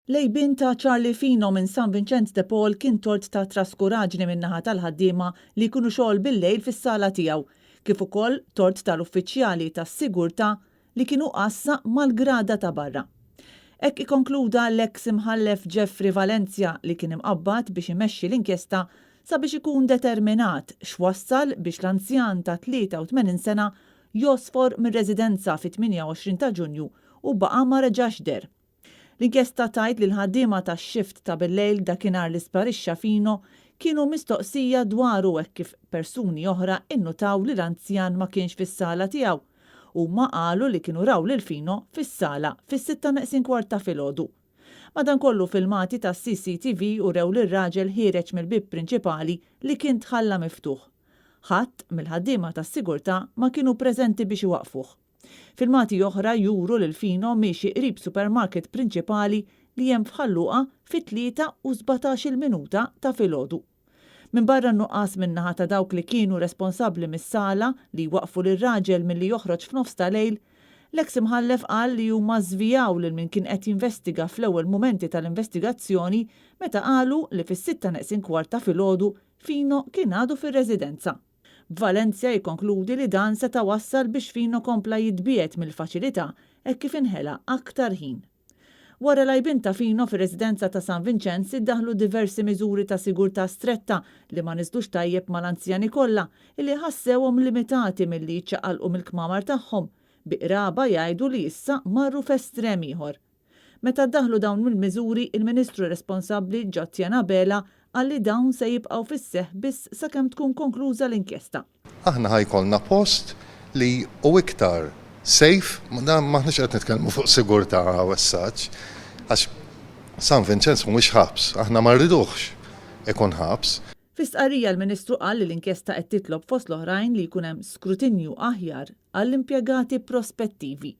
L-għejbien ta' Charlie Fino minn San Vinċenz de Paul kien tort ta' traskuraġni min-naħa tal-ħaddiema li jkunu xogħol bil-lejl fis-sala tiegħu, kif ukoll tort tal-uffiċjali tas-sigurtà li kienu għassa mal-grada ta' barra. Hekk ikkonkluda l-eks Imħallef Jeffrey Valenzia li kien imqabbad biex imexxi l-inkjesta sabiex ikun determinat x'wassal biex l-anzjan ta' 83 sena jgħosfor mir-residenza fit-28 ta' Ġunju u baqa' ma reġax deher. L-inkjesta tgħid li l-ħaddiema tax-xift ta' bil-lejl dakinhar li sparixxa Fino kienu mistoqsija dwaru hekk kif persuni oħra innutaw li l-anzjan ma kienx fis-sala tiegħu. Huma qalu li kienu raw lil Fino fis-sala fis-sitta neqsin kwart ta' filgħodu. Madankollu filmati tas-CCTV urew lir-raġel ħiereġ mill-bieb prinċipali li kien tħalla miftuħ. Ħadd mill-ħaddiema tas-sigurtà ma kienu preżenti biex iwaqqfuh. Filmati oħra juru lil Fino miexi qrib supermarket prinċipali li hemm f'Ħal Luqa fit-tlieta u sbatax-il minuta ta' filgħodu. Minbarra n-nuqqas min-naħa ta' dawk li kienu responsabbli mis-sala li jwaqqfu lir-raġel milli joħroġ f'nofs ta' lejl, l-eks Imħallef qal li huma żvijaw lil min kien qed jinvestiga fl-ewwel mumenti tal-investigazzjoni meta qalu li fis-sitta neqsin kwart ta' filgħodu Fino kien għadu fir-residenza. B'Valencia jikkonkludi li dan seta' wassal biex Fino kompla jitbiegħed mill-faċilità hekk kif inħela aktar ħin. Wara l-għajbien ta' Fino fir-residenza ta' San Vinċenz iddaħħlu diversi miżuri ta' sigurtà stretta li ma niżlux tajjeb mal-anzjani kollha illi ħassewhom limitati milli jiċċaqalqu mill-kmamar tagħhom, bi qraba jgħidu li issa marru f'estrem ieħor. Meta ddaħħlu dawn il-miżuri, il-Ministru responsabbli Jottian Abela qal li dawn se jibqgħu fis-seħħ biss sakemm tkun konkluża l-inkjesta. Aħna ħa jkollna post li hu iktar safe, dan m'aħniex qed nitkellmu fuq sigurtà hawn as such, għax San Vinċenz mhuwiex ħabs, aħna ma rriduhx ikun ħabs. Fi stqarrija l-Ministru qal li l-inkjesta qed titlob fost l-oħrajn li jkun hemm skrutinju aħjar għall-impjegati prospettivi.